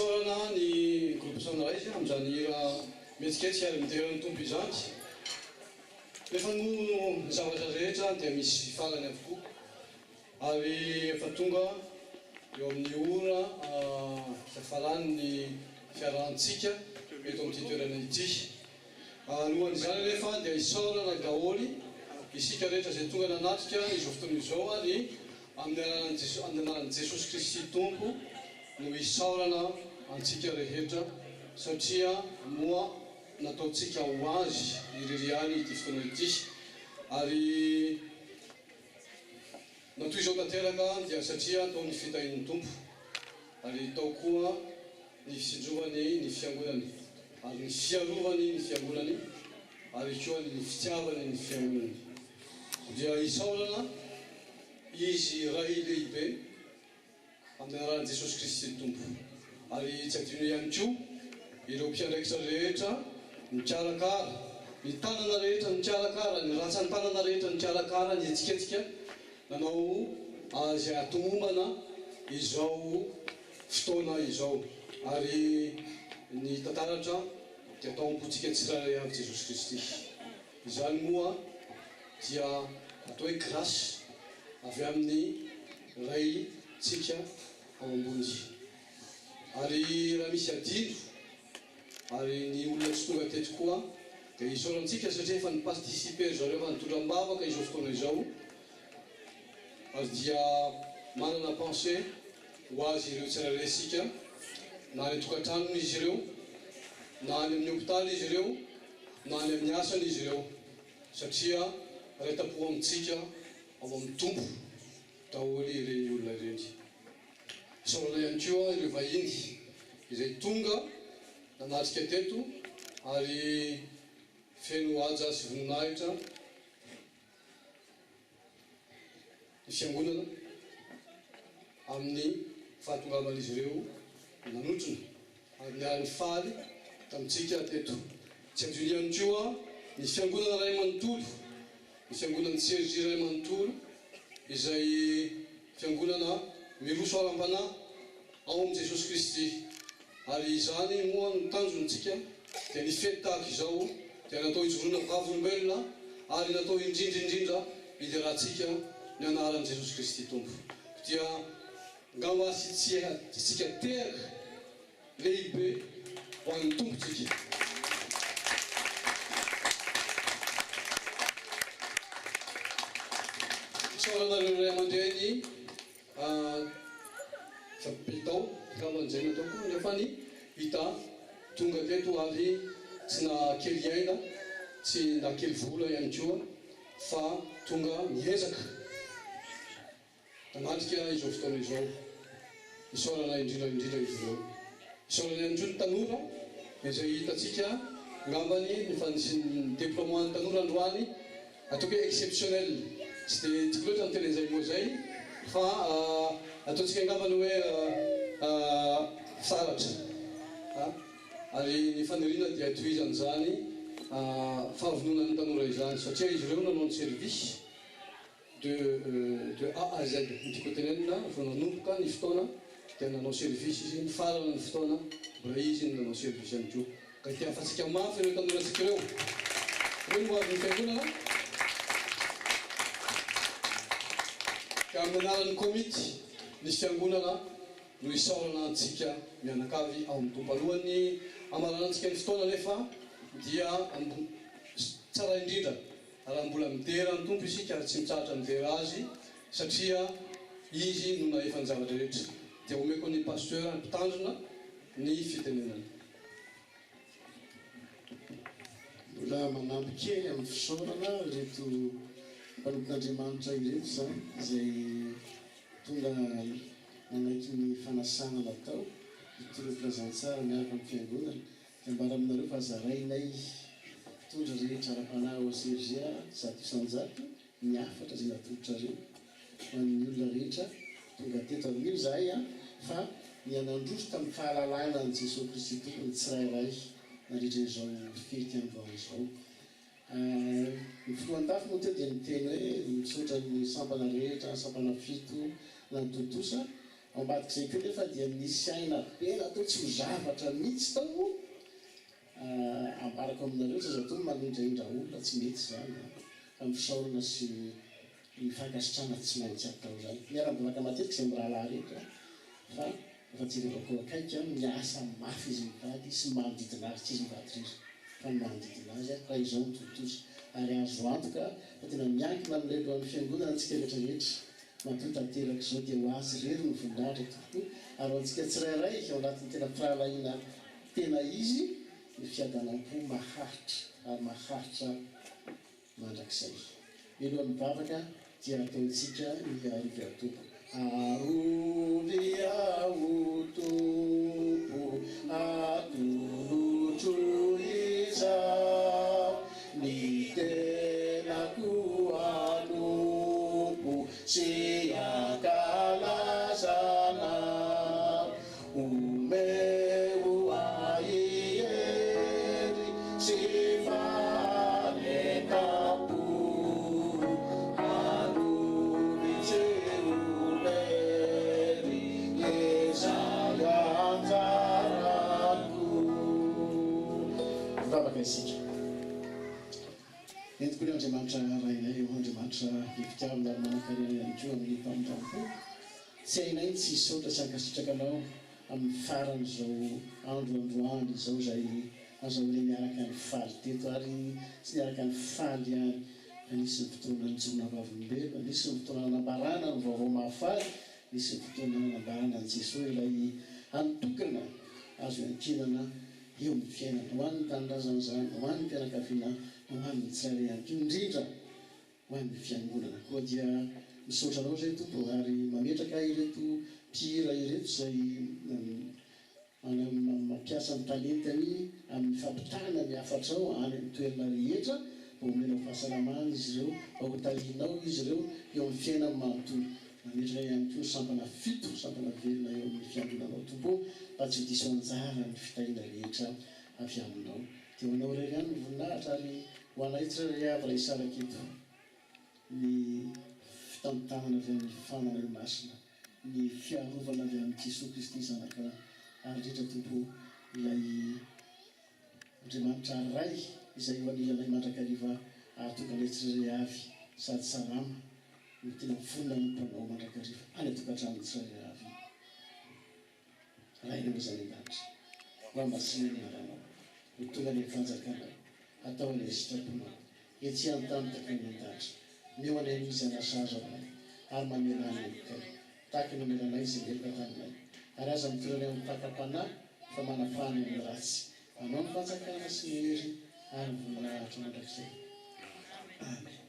Isaorana ny groupe Sunrise amin'izany hira mihetsiketsika ary midera ny Tompo izany. Nefa moa ny zavatra rehetra dia misy farany avokoa ary efa tonga eo amin'ny ora fiafaran'ny fiarahantsika eto amin'ity toerana ity. Alohan'izany anefa dia isaorana daholo isika rehetra izay tonga nanatrika izao fotoana izao ary amin'ny alalan'i Jeso amin'ny anaran'i Jesosy Kristy Tompo no isaorana antsika rehetra satria moa nataontsika ho Azy irery ihany ity fotoana ity ary na toy izao tanteraka dia satria tao ny fitahian'ny Tompo ary tao koa ny fitsinjovany ny fiangonany ary ny fiarovany ny fiangonany ary koa ny fitiavany ny fiangonany dia isaorana Izy Ray lehibe amin'ny anaran'i Jesosy Kristy Tompo. Ary tsy adino ihany koa ireo mpiandraikitra rehetra nikarakara, ny tanana rehetra nikarakara, ny ratsan-tanana rehetra nikarakara, nihetsiketsika nanao azy hahatomombana izao fotoana izao. Ary ny tantaratra dia tao am-pontsika tsirairay avy Jesosy Kristy. Izany moa dia atao hoe grâce avy amin'ny Ray tsika ao ambony. Ary raha misy adino ary ny olona tsy tonga teto koa dia isaorantsika satria efa ni-participer ry zareo efa nitondra am-bavaka izao fotoana izao ary dia manana pensée ho azy ireo tsirairay isika na any an-tokantranony izy ireo na any amin'ny hopitaly izy ireo na any amin'ny asany izy ireo satria iray tampo amintsika ao amin'ny Tompo daholo ireny olona ireny. Isaorana ihany koa ireo vahiny izay tonga nanatrika teto ary feno haja sy voninahitra ny Fiangonana amin'ny fahatongavan'izy ireo nanotrona ary niara-nifaly tamintsika teto. Tsy adino ihany koa ny Fiangonana iray manontolo, ny Fiangonan'i Cergy iray manontolo izay Fiangonana miroso aram-panahy ao amin'i Jesosy Kristy. Ary izany moa no tanjontsika dia ny fety tahaka izao dia natao hijoroana vavolombelona ary natao indrindra indrindra hiderantsika ny anaran'i Jesosy Kristy Tompo. Dia ngamba asiantsika tehaka lehibe ho an'ny Tompo tsika. Isaorana ireo ray aman-dreny. Fa be tao angamba izay nataoko nefa ny hita tonga teto ary tsy na kely aina tsy na kely vola ihany koa fa tonga niezaka nanatrika izao fotoana izao. Isaorana indrindra indrindra izy ireo. Isaorana ihany koa ny tanora izay hitantsika angambany ny fa nisian'ny déploiement ny tanora androany. Ataoko hoe exceptionnel, tsy dia tiako loatra ny miteny an'izay mot izay fa ataontsika angambany hoe fitaratra ary ny faniriana dia tohizana izany fahavononan'ny tanora izany satria izy ireo nanao ny service de de A à Z, ny tiako hotenenina vao nanomboka ny fotoana dia nanao service izy, nifarana ny fotoana mbola izy no nanao service ihany koa. Ka itiavantsika mafy ireo tanorantsika ireo. Ireo no hoavin'ny fiangonana. Ka amin'ny anaran'ny komity ny fiangonana no isaorana antsika mianakavy ao amin'ny Tompo. Alohan'ny hamaranantsika ny fotoana anefa dia tsara indrindra raha mbola midera ny Tompo isika ary tsy mitsahatra midera Azy satria Izy no nahefa ny zavatra rehetra. Dia omeko an'i Pasteur mpitandrina ny fitenenana. Mbola manampy kely amin'ny fisaorana ireto mpanompon'Andriamanitra ireto izany izay tonga nanaiky ny fanasana natao hitory ny filazantsara miaraka amin'ny fiangonana. Dia ambara aminareo fa zarainay mpitondra rehetra ara-panahy ao CFGA 100% ny hafatra izay natolotrareo. ho an'ny olona rehetra tonga teto amin'io izahay an, fa niha-nandroso tamin'ny fahalalana an'i Jesoa Kristy Tompo ny tsirairay nandritra izao fety androany izao. Ny filohan-tafo moa teo dia niteny hoe misaotra ny sampana rehetra, sampana fito nantontosa. Ao ambadik'izay koa nefa dia nisy aina be natao tsy ho zavatra mihitsy tao. Ambarako aminareo tsy azo atao ny manindraindra olona, tsy mety izany an! Fa ny fisaorana sy ny fankasitrahana tsy maintsy atao izany. Miara-mivavaka matetika izay mirahalahy rehetra fa rehefa jerevako akaiky an, miasa mafy izy mivady sy ny manodidina azy, tsy izy mivady irery fa ny manodidina azy an, raha izao no tontosa. Ary azo antoka fa tena miankina amin'ilay lohan'ny fiangonana antsika rehetra rehetra. Matoa tanteraka izao dia ho azy irery ny voninahitra tompoko ary ho antsika tsirairay ao anatin'ny tena firahalahiana tena izy ny fiadanam-po maharitra ary maharitra mandrakizay. Mialohan'ny vavaka dia ataontsika ny Arovy aho Tompo. Arovy aho Tompo atolotro izao ny tenako hanompo sy hankalaza Anao. Omeo ahy hery sy faharetam-po Arovy tsy ho very izay anjarako. Hivavaka isika. Entiko anie Andriamanitra Rainay ô, Andriamanitra be fitiavana ary manankarena ihany koa amin'ny famindram-po. Tsy hainay ny tsy hisaotra sy hankasitraka Anao amin'ny faran'izao andro androany izao izay nazahoanay niaraka nifaly teto ary tsy niaraka nifaly ihany fa nisy ny fotoana nijoroana vavolombelona, nisy ny fotoana nanambarana ny vaovao mahafaly, nisy ny fotoana nanambarana an'i Jesoa ilay hany tokana azo iankinana eo amin'ny fiainana, ho an'ny tanindrazana izany, ho an'ny fianakaviana, ho an'ny tsirairay ihany koa, indrindra ho an'ny fiangonana. Koa dia misaotra Anao izay Tompo ary mametraka ireto mpihira ireto izay mampiasa ny talentany amin'ny fampitana ny hafatrao any amin'ny toerana rehetra mba homenao fahasalamana izy ireo, mba hotahianao izy ireo eo amin'ny fiainany manontolo. Mametraka ihany koa ny sampana fito, sampana velona eo amin'ny fiangonanao Tompo ô, mba tsy ho diso anjara ny fitahiana rehetra avy aminao. Dia ho anao irery ihany ny voninahitra ary ho anay tsirairay avy raha hisaraka eto ny fitantanana avy amin'ny Fanahy Masina, ny fiarovana avy amin'i Jesoa Kristy Zanakao ary indrindra Tompo ô ilay Andriamanitra Ray izay eo anilanay mandrakariva hahatonga anay tsirairay avy sady salama no tena vonona hanompo Anao mandrakariva any an-tokantranon'ny tsirairay avy. Rainao izay any an-danitra, ho hamasina ny anaranao, ho tonga anie ny fanjakanao, hatao anie ny sitraponao, etsy an-tany tahaka ny any an-danitra. Omeo anay ny izay nahasahaza ho anay, ary mamelà ny helokay, tahaka ny namelanay izay meloka taminay. Ary aza mitondra anay amin'ny fakam-panahy, fa manafaha anay amin'ny ratsy. Anao ny fanjakana sy ny hery ary ny voninahitra mandrakizay. Amen.